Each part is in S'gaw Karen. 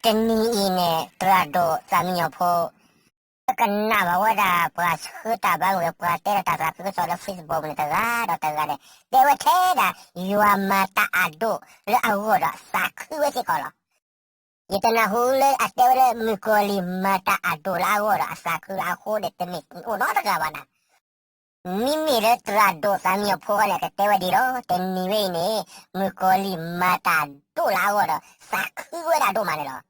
တနံၤအံၤန့ၣ် သရၣ်ဒိၣ်သးမံညီၤဖိ ကနၣ်ဘၣ်ဝဲဒၣ်ပှၤဆှၢတၢ်ဘါမုၢ် ပှၤတဲဒီးတၢ်သးခုကစီၣ်လၢ Facebook န့ၣ် တဂၤဒီးတဂၤန့ၣ် တဲဝဲထဲဒၣ် ယွၤမၤတၢ်အဒိၣ်လၢအဂီၢ်ဒီးသးခုဝဲစ့ၢ်ကီးလီၤ. ယတနၢ်ဟူလၢအတဲဝဲလၢ မုၣ်ကီၤလံၢ်မၤတၢ်အဒိၣ်လၢအဂီၢ်ဒီးအသးခုလၢအဃိန့ၣ် တမ့ၢ်အိၣ်နီတဂၤဘၣ်နၤ. မ့မ့ၢ်လၢသရၣ်ဒိၣ်သးမံညီၤဖိန့ၣ် ကတဲဝဲဒ်လီၤ. တနံၤဝဲအံၤန့ၣ် မုၣ်ကီၤလံၢ်မၤတၢ်ဒိၣ်လၢအဂီၢ်ဒီး သးခုဝဲဒၣ်ဒိၣ်မးန့ၣ်လီၤ.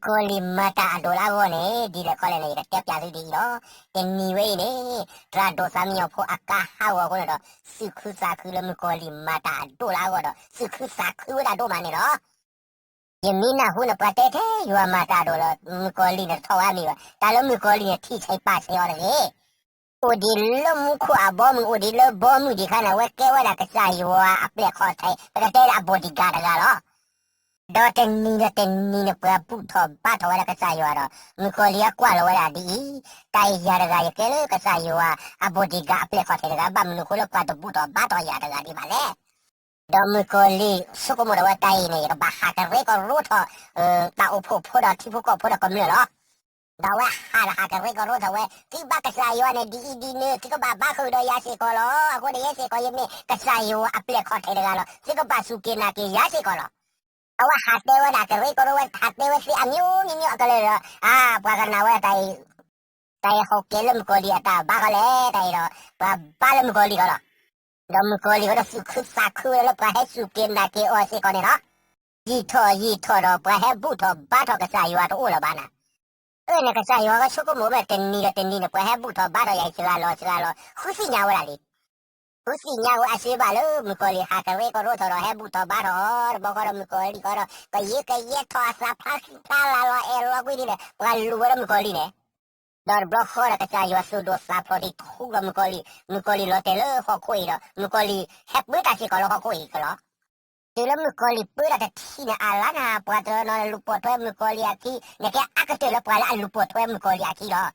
မုၣ်ကီၤလံၢ်မၤတၢ်အဒိၣ်လၢအဂီၢ်န့ၣ် ဒ်လဲၣ်ခီလဲၣ်န့ၣ် ယကတဲပျးသုဒ်အံၤလီၤ. တနံၤဝဲအံၤန့ၣ် သရၣ်ဒိၣ်သးမံညီၤဖိအကါဟးဂီၤအဃိန့ၣ်ဒီး သူၣ်ခုသးခုလၢမုၣ်ကီၤလံၢ်မၤတၢ်အဒိၣ်လၢအဂီၢ်ဒီး သူၣ်ခုသးခုဝဲဒၣ်ဒိၣ်မးန့ၣ်လီၤ. ယမ့ၢ်နၢ်ဟူန့ၣ် ပှၤတဲထဲယွၤမၤတၢ်အဒိၣ်လီၤ, မုၣ်ကီၤလံၢ်န့ၣ်တထီၣ်ဝဲအမံၤဘၣ်. တၢ်လၢမုၣ်ကီၤလံၢ်န့ၣ် ထံၣ်ဆံးပာ်ဆံးအီၤတဂ့ၤ. အိၣ်ဒံးလၢမူခိၣ်အဘီမုၢ် အိၣ်ဒံးလၢဘီမုၢ်ဒံးခါန့ၣ် အဝဲကဲဝဲဒၣ်ကစၢ်ယွၤအပျဲၢ်ခီၣ်ထံး ပကတဲလၢအ bodyguard တဂၤလီၤ. ဒီးတနံၤဒီးတနံၤန့ၣ် ပှၤဘူၣ်ထီၣ်ဘါထီၣ်ဝဲဒၣ်ကစၢ်ယွၤဒီး မုၣ်ကီၤလံၢ်အကွၢ်လီၤဝဲဒၣ်ဒ်အံၤ, တၢ်ယၤတဂၤ ယကဲလၢကစၢ်ယွၤအ bodyguard အပျဲၢ်ခီၣ်ထံးတဂၤ ဘၣ်မနုၤအဃိလၢပှၤတဘူၣ်ထီၣ်ဘါထီၣ်ယၤတဂၤဒံးဘၣ်လဲၣ်. ဒီးမုၣ်ကီၤလံၢ်ဆိကမိၣ်ဒီးဝဲတၢ်အံၤန့ၣ် ယကဘၣ်ဟးကရၢကရိထီၣ် တၢ်အိၣ်ဖှိၣ်ဖိဒီးထံဖိကီၢ်ဖိဒီးကမျၢၢ်လီၤ. ဒီးအဝဲဟးဒီးဟးကရၢကရိထီၣ်ဝဲ သုဘၣ်ကစၢ်ယွၤန့ၣ် ဒ်အံၤဒ်နုၤ သုကဘၣ်ဘါဃုာ်ဒီးယၤစ့ၢ်ကီးလီၤ. အဃိန့ၣ် ယဲစ့ၢ်ကီး ယမ့ၢ်ကစၢ်ယွၤအပျဲၢ်ခီၣ်ထံးတဂၤလီၤ. သုကဘၣ်စူၢ်က့ၤနာ်က့ၤယၤစ့ၢ်ကီးလီၤ. အဝဲဟးတဲဝဲဒၣ်ကရၢကရိဝဲ ဟးတဲဝဲသ့ၣ်အမျိုးမျိုးအကလုာ်ဒီး အါ ပှၤကနၣ်ဝဲဒၣ်တၢ်အံၤ တၢ်အံၤဟီၣ်ကဲလၢမုၣ်ကီၤလံၢ်အတၢ်ဘါဃီလဲၣ်, တၢ်အံၤဒီး ပှၤဘါလၢမုၣ်ကီၤလံၢ်ဃီလီၤ. ဒီးမုၣ်ကီၤလံၢ်ဃီဒီးသူၣ်ခုသးခုဝဲလၢပှၤဟဲစူၢ်က့ၤနာ်က့ၤအီၤစ့ၢ်ကီးန့ၣ်လီၤ. ယံာ်ထီၣ်ယံာ်ထီၣ်ဒီးပှၤဟဲဘူၣ်ထီၣ်ဘါထီၣ်ကစၢ်ယွၤတအိၣ်လၢၤဘၣ်နၤ. အၢန့ၣ် ကစၢ်ယွၤကဆိကမိၣ်ဝဲတနံၤဒီးတနံၤန့ၣ် ပှၤဟဲဘူၣ်ထီၣ်ဘါထီၣ်ယၤအံၤစှၤလီၤစှၤလီၤ ဃုသ့ၣ်ညါဝဲဒၣ်လံ. ဃုသ့ၣ်ညါဝဲအစ့ဘၣ်လၢမုၣ်ကီၤလံၢ်ဟးကရၢကရိထီၣ်ဒီးဟဲဘူၣ်ထီၣ်ဘါထီၣ်အီၤတဘျီဃီဒီး မုၣ်ကီၤလံၢ်ဃီဒီး ကယံာ်ကယဲထီၣ်အသးဖျါဃံဖျါလၤလီၤအဲၣ်လီၤကွံဒ်န့ၣ် ပှၤလူၤဝဲဒၣ်မုၣ်ကီၤလံၢ်န့ၣ် ဒီးတဘျီဃီဒီးကစၢ်ယွၤသူၣ်ဒိၣ်သးဖျိးထံထူဒီးမုၣ်ကီၤလံၢ်, မုၣ်ကီၤလံၢ်လီၤတဲာ်လၢဟီၣ်ခိၣ်အံၤဒီး မုၣ်ကီၤလံၢ်ဟဲပၢတၢ်စ့ၢ်ကီးလၢဟီၣ်ခိၣ်အံၤကလီၤ. တုၤလၢမုၣ်ကီၤလံၢ်ပၢတၢ်တထံၣ်န့ၣ် အလါနၤ ပှၤတနီၤန့ၣ်လူၤပိာ်ထွဲမုၣ်ကီၤလံၢ်အခံ, နကဲအါကတၢၢ်လၢပှၤလၢအလူၤပိာ်ထွဲမုၣ်ကီၤလံၢ်အခံလီၤ.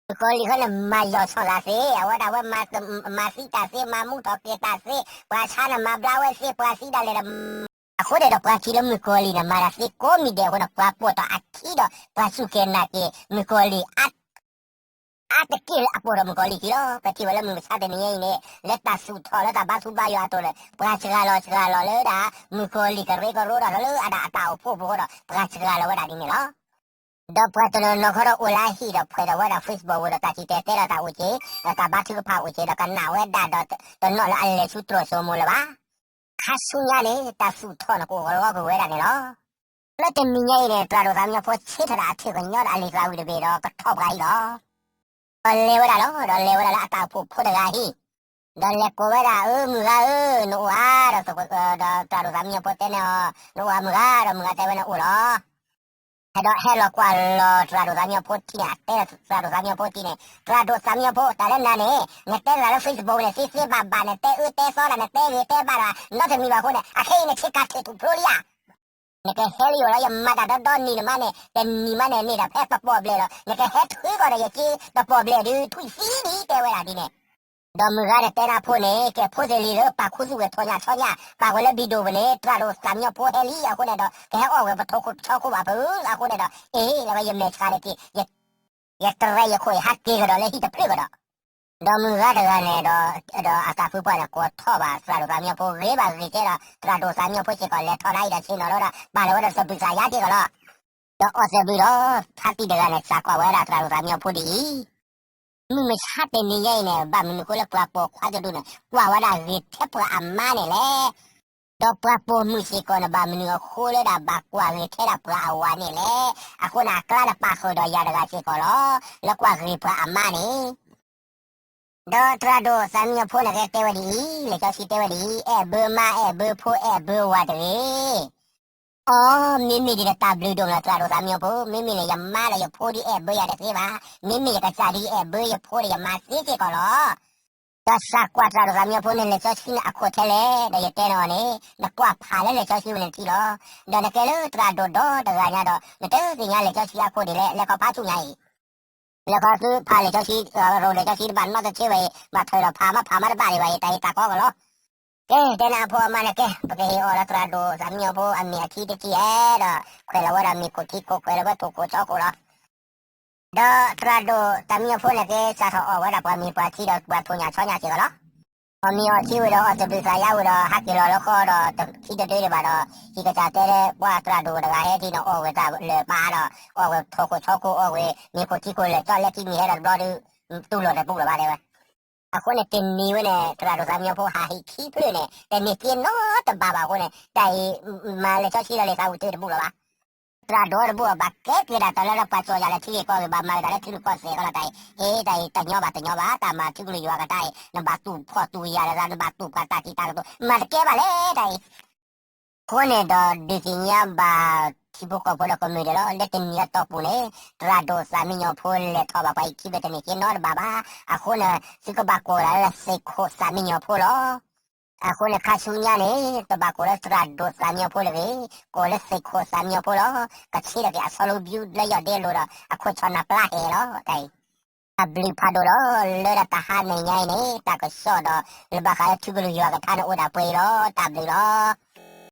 မုၣ်ကီၤလံၢ်ဃီန့ၣ် မၤယီၤဆီၣ်သးသ့, အဝဲဒၣ်ဝဲ မၤသံတၢ်သ့, မၤမူထီၣ်က့ၤတၢ်သ့, ပှၤဆါန့ၣ်မၤဘျါဝဲသ့, ပှၤသံဒၣ်လဲာ်ဒီး အဃိန့ၣ်ဒီးပှၤထံၣ်လၢမုၣ်ကီၤလံၢ်န့ၣ် မၤတၢ်သ့ကိးမံၤဒဲးအဃိန့ၣ် ပှၤပိာ်ထီၣ်အခံဒီး ပှၤစူၢ်က့ၤနာ်က့ၤမုၣ်ကီၤလံၢ် အါတက့ၢ်လၢအပိာ်ထီၣ်မုၣ်ကီၤလံၢ်ခံလီၤ. ပထံၣ်ဝဲလၢမုၢ်မဆါတနံၤညါအံၤန့ၣ် လၢတၢ်သူၣ်ထီၣ်လၢတၢ်ဘါထုဘါယွၤအသိးန့ၣ် ပှၤစှၤလီၤစှၤလီၤလၢဒၣ် မုၣ်ကီၤလံၢ်ကရၢကရိဒီးလၢအဒၣ်အတၢ်အိၣ်ဖှိၣ်ဖိဃီဒီး ပှၤစှၤလီၤဝဲဒၣ်ဒ်န့ၣ်လီၤ. ဒီးပှၤတနီၤနီၤဃီဒီးအိၣ်လၢအဟံၣ်ဒီးဖှဲးဒီးဝဲဒၣ် Facebook ဒီးတၢ်စံၣ်တဲၤတဲလီၤတၢ်အိၣ်က့ၤ, ဒီးတၢ်ဘါထုကဖၣ်အိၣ်က့ၤ ဒီးကနၣ်ဝဲဒၣ်ဒီးတနီၣ်လၢအလဲၤဆူတြီၢ်စိမိၤလၢၤဘၣ်. ခါဆူညါန့ၣ် တၢ်သူၣ်ထီၣ်န့ၣ် ကအိၣ်ကလီကွံာ်ဝဲဒၣ်န့ၣ်လီၤ. လၢတနံၤညါအံၤန့ၣ် သရၣ်ဒိၣ်သးမံညီဖိဆ့ထီၣ်ဒၣ်အထၢၣ်ကညီဒီးအလံာ်သးဝံၣ်တဘ့ၣ်ဒီးကထီၣ်ပှၤအံၤလီၤ. ဒီးလဲၤဝဲဒၣ်လီၤ, ဒီးလဲၤဝဲဒၣ်လၢအတၢ်အိၣ်ဖှိၣ်ဖိတဂၤအဟံၣ်, ဒီးလဲၤကိးဝဲဒၣ် အၢ မုၢ်ဂၤဧၢ, နအိၣ်ဧါ, ဒီးသရၣ်ဒိၣ်သးမံညီဖိတဲန့ၢ်အီၤ နအိၣ်ဧါ မုၢ်ဂၤ, ဒီးမုၢ်ဂၤတဲဝဲန့ၣ်အိၣ်လီၤ. ဒီးဟဲလီၤကွၢ်လီၤသရၣ်ဒိၣ်သးမံညီဖိထံန့ၣ် အတဲသရၣ်ဒိၣ်သးမံညီဖိထံန့ၣ် သရၣ်ဒိၣ်သးမံညီဖိ တၢ်လၢနၤန့ၣ် နတဲသရၣ်လၢ Facebook န့ၣ် သ့သ့ဘၣ်ဘၣ် နတဲအၢတဲသီဒၣ် နတဲဂ့ၤတဲဘၣ်ဒၣ် နီတမံၤဘၣ်အဃိန့ၣ် အခဲအံၤနဆ့ကၤထၢၣ်ထူၣ်ဖျိလံဧါ. နကဟဲလၢယအိၣ်လီၤ ယမၤတၢ်ဒီဒီနံၤန့ၣ်မးန့ၣ် တနံၤမးန့ၣ် န့ၢ်တၢ်ဖဲတပီၢ်ဘျဲၣ်လီၤ. နကဟဲထုးကီးဒီးယက့တပီၢ်ဘျဲၣ်ဒုး ထွံၣ်သံဒ်တဲဝဲဒၣ်ဒ်န့ၣ်. ဒီးမုၢ်ဂၤန့ၣ်တဲနၤဖိန့ၣ် ကဲဖိသ့ၣ်လံၤလၢပာ်ခူသူၣ်ဝဲထီၣ်ညၣ်ဆီညၣ် ပာ်ဝဲလၢဘံၣ်ဒိၣ်ပူၤန့ၣ် သရၣ်ဒိၣ်သးမံညီဖိဟဲလံအဃိန့ၣ်ဒီး ကဟဲအီၣ်ဝဲပထိခိၣ်ဆီခိၣ်ဘၣ်ဖုးအဃိန့ၣ်ဒီး အ့ၣ် လၢဝဲယမဲာ်ဆှးတက့ၢ် ယတရဲယခိၣ်ယဟးက့ၤကဒီးလၢဟံၣ်တဖျၢၣ်ကဒီး ဒီးမုၢ်ဂၤတဂၤန့ၣ်ဒီး ဒီးအတၢ်ဖုပှၢ်န့ၣ် ကိးထီၣ်ဘၣ်သရၣ်ဒိၣ်သးမံညီဖိ ဂ့ၤဘၣ်ဂ့ၤကဲဒီး သရၣ်ဒိၣ်သးမံညီဖိစ့ၢ်ကီး လဲၤထီၣ်နၤအံၤဒီးဆ့ၣ်နီၤလီၤဒီး ပာ်လီၤဝဲဒီးသဘုၣ်သးယါက့ၤကလီၤ. ဒီးအီၣ်သဘုၣ်ဒီး ဖါတံၢ်တဂၤန့ၣ် စးကွၢ်ဝဲဒၣ်သရၣ်ဒိၣ်သးမံညီဖိဒ်အံၤ, မုၢ်မဆါတနံၤညါအံၤန့ၣ် ဘၣ်မနုၤအဃိလၢပှၤပိာ်ခွါတဒူၣ်န့ၣ် ကွၢ်ဝဲဒၣ်ဂ့ၤထဲပှၤအမါန့ၣ်လဲၣ်. ဒီးပှၤပိာ်မုၣ်စ့ၢ်ကီးန့ၣ် ဘၣ်မနုၤအဃိလၢဒၣ်ဘၣ်ကွၢ်ဂ့ၤထဲဒၣ်ပှၤအဝၤန့ၣ်လဲၣ်. အဃိန့ၣ် အကျါန့ၣ်ပာ်ဃုာ်ဒီးယၤတဂၤစ့ၢ်ကီးလီၤ. လၢကွၢ်ဂ့ၤပှၤအမါန့ၣ် ဒီးသရၣ်ဒိၣ်သးမံညီဖိန့ၣ်ကဲတဲဝဲဒ်အံၤ, လံာ်စီဆှံတဲဝဲဒ်အံၤ, အဲၣ်ဘၢမါအဲၣ်ဘၢဖိအဲၣ်ဘၢဝၤတဂ့ၤ. အီ, မ့မ့ၢ်ဒ်န့ၣ်တၢ်ဘျုးဒိၣ်မးလီၤ သရၣ်ဒိၣ်သးမံညီဖိ, မ့မ့ၢ်န့ၣ်ယမါဒီးယဖိဒ်အဲၣ်ဘၢယၤတသ့ဘၣ်, မ့မ့ၢ်ယကစၢ်ဒ်အဲၣ်ဘၢယဖိဒီးယမၤသ့စ့ၢ်ကီးလီၤ. ဒီးစးကွၢ်သရၣ်ဒိၣ်သးမံညီဖိန့ၣ် လံာ်စီဆှံန့ၣ်အခိၣ်ထဲလဲၣ်, ဒီးယတဲန့ၢ်အီၤန့ၣ် နကွၢ်ဖးလၢလံာ်စီဆှံဝဲန့ၣ်ထံလီၤ. ဒီးနကဲလၢသရၣ်ဒိၣ်ဒီတဂၤညါဒီး နတသ့ၣ်ညါလံာ်စီဆှံအခိၣ်ဒ်လဲၣ်, လဲၤခီဖးဆူညါအံၤ လဲၤခီဆူဖးလံာ်စီဆှံ, ရိၤလံာ်စီဆှံတဘၣ်နီတဆ့ဘၣ်အံၤ, ဘၣ်ထွဲဒီးဖးမးဖးမးတဘၣ်ဒံးဘၣ်အံၤ, တၢ်အံၤတၢ်ကီကလီၤ. ကဲ တဲနၤအဖိအမါန့ၣ် ကဲ ပကဟ့ၣ်အီၣ်လီၤသရၣ်ဒိၣ်သးမံညီၤဖိအမ့ၢ်အထံတထံဧါဒီး ခွဲးလီၤဝဲဒၣ်မ့ၤခိၣ်ထံခိၣ် ခွဲးလီၤဝဲထိၣ်ခိၣ်ဆီခိၣ်လီၤ. ဒီးသရၣ်ဒိၣ်သးမံညီၤဖိန့ၣ်က့ စးထီၣ်အီၣ်ဝဲဒၣ်ပှၤမ့ၤပှၤထံဒီးပှၤထိၣ်ညၣ်ဆီညၣ်စ့ၢ်ကီးလီၤ. အီၣ်မ့ၤအီၣ်ထံဝံၤဒီးအီၣ်သဘျုးသးယါဝံၤဒီး ဟးက့ၤလီၤလၢဃီဒီး ထံတဒၢဒံးဘၣ်ဒီး ဟံၣ်ကစၢ်တဲလၢပှၤသရၣ်ဒိၣ်တဂၤဟဲထံန့ၣ် အီၣ်ဝဲတၢ်လၢၤပၢ်ဒီး အီၣ်ဝဲထိၣ်ခိၣ်ဆီခိၣ် အီၣ်ဝဲမ့ၤခိၣ်ထံခိၣ် လဲၤကၠီလဲၤထံမ့ၢ်ဟဲဒီးတဘျီဒီး တူၢ်လိာ်တပူၤလၢၤဘၣ်တဲဝဲ. အဃိန့ၣ်တနံၤဝဲန့ၣ် သရၣ်ဒိၣ်သးမံညီၤဖိဟးဟ့ၣ်ခံဖျၢၣ်န့ၣ် တန့ၢ်က့နီတဘ့ၣ်ဘၣ်အဃိန့ၣ် တၢ်အံၤ မၤလဲၤကၠီဆံးလီၤလံာ်သးဝံၤတဘျီလီၤဘၣ်. သရၣ်ဒိၣ်တဘျီဘၣ်ကဲက့ၤဒၣ်တၢ်လၢပှၤကၠီၣ်ယၤလၢထံဂ့ၢ်ကီၢ်ဂ့ၢ် ဘၣ်မၤက့ၤတၢ်လၢထံရူၢ်ကီၢ်သဲးဃီလီၤ တၢ်အံၤ ဟ့ၣ် တၢ်အံၤတညီဘၣ်တညီဘၣ် တၢ်မၤထံကလုၢ်ယွၤကတၢ်အံၤ နဘၣ်တူၢ်ဖှီၣ်တူၢ်ယာ်လၢ နဘၣ်တူၢ်ပှၤတၢ်ထံးတၢ်ကတိၤ မၤတကဲဘၣ်လဲၣ်တၢ်အံၤ အဃိန့ၣ်ဒီး ဒုးသ့ၣ်ညါဘၣ်ထံဖိကီၢ်ဖိဒီးကမျၢၢ်ဒဲးလီၤ. လၢတနံၤအတီၢ်ပူၤန့ၣ် သရၣ်ဒိၣ်သးမံညီၤဖိလဲၤထီၣ်ဘၣ်ပှၤအံၤခံဖျၢၣ်တန့ၢ်က့နီတဘ့ၣ်ဘၣ်. အဃိန့ၣ် သုကဘၣ်ကိးဒၣ်လၢသ့ၣ်ခိၣ်သးမံညီၤဖိလီၤ. အဃိန့ၣ် ခါဆူညါန့ၣ် တဘၣ်ကိးလၢသရၣ်ဒိၣ်သးမံညီၤဖိတဂ့ၤ, ကိးလၢသ့ၣ်ခိၣ်သးမံညီၤဖိလီၤ. ကဆ့ထီၣ်က့ၤအဆီလိဘျုးလၢယီၢ်ဒ့လိၤဒီး အခိၣ်ဆီနၢ်ပျၢ်ဟဲလီၤတၢ်အံၤ တၢ်ဘျုးဖးဒိၣ်လီၤ. လၢတၢ်ဟါမဲာ်ညါအံၤန့ၣ် တၢ်ကစီၣ်ဒီး လၢဘၣ်ဃးလၢထံကလုၢ်ယွၤကထါန့ၣ်အိၣ်ဒၣ်ပှဲၤအံၤလီၤ. တၢ်ဘျုးလီၤ.